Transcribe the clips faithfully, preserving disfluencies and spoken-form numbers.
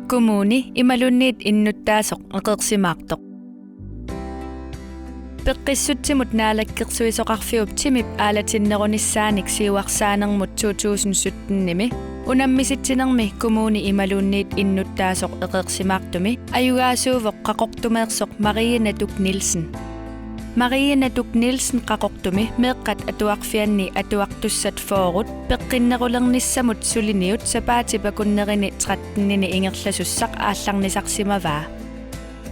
Kommuni imaluunniit innuttaasoq eqeersimaartoq. Peqqissutsimut naalakkersuisoqarfiup timip aalatinnerunissaanik siuarsaanermut to tusind syttenimi unammisitsinermi kommuni imaluunniit innuttaasoq eqeersimaartumi ajugaasuuvoq Qaqortumeersoq Marie Natuk Nielsen. Marie Natuk Nielsen Qaqortumi meeqqat atuarfianni atuartussat fyrret peqqinnerulernissamut suliniut sapaatip akunnerini trettenini ingerlasussaq aallarnisarsimavaa.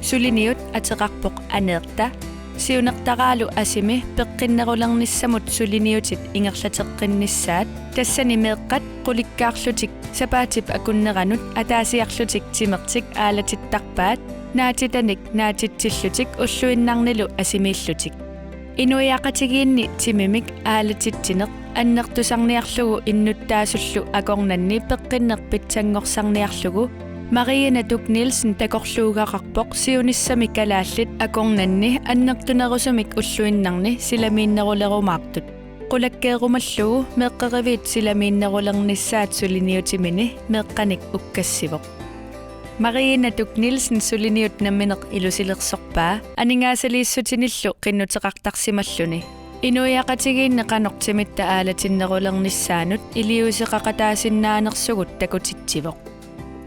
Suliniut ateqarpoq Aneerta, siunertaraalu asimi peqqinnerulernissamut suliniutit ingerlateqqinnissaat, tassani meeqqat qulikkaarlutik sapaatip akunneranut ataasiarlutik timertik aalatittarpaat, naatitanik naatitsillutik ulluinnarnilu asimiillutik. Inuiaqatigiinni timimik aalatitsineq annertusarniarlugu innuttaasullu akornanni peqqinneq pitsanngorsarniarlugu Marie Natuk Nielsen takorluugaqarpoq siunissami kalaallit akornanni annertunerusumik ulluinnarni silamiinnerulerumaartut. Qulakkeerumallugu meeqqeriviit silamiinnerulernissaat suliniutimini meeqqanik ukkassivoq. Marie Natuk Nielsen suliniut nammineq ilusilersorpaa aningaasaliissutinillu qinnuteqartarsimalluni. Inuiaqatigiinni qanoq timitta aalatinnerulernissaanut iliuuseqaqataasinnaanersugut takutitsivoq.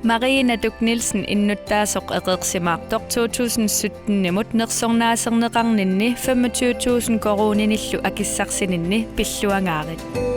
Marie Natuk Nielsen innuttaasoq eqeersimaartoq to tusind syttenimut nersornaaserneqarninni femogtyve tusind koruuninillu akissarsininni pilluangaarit.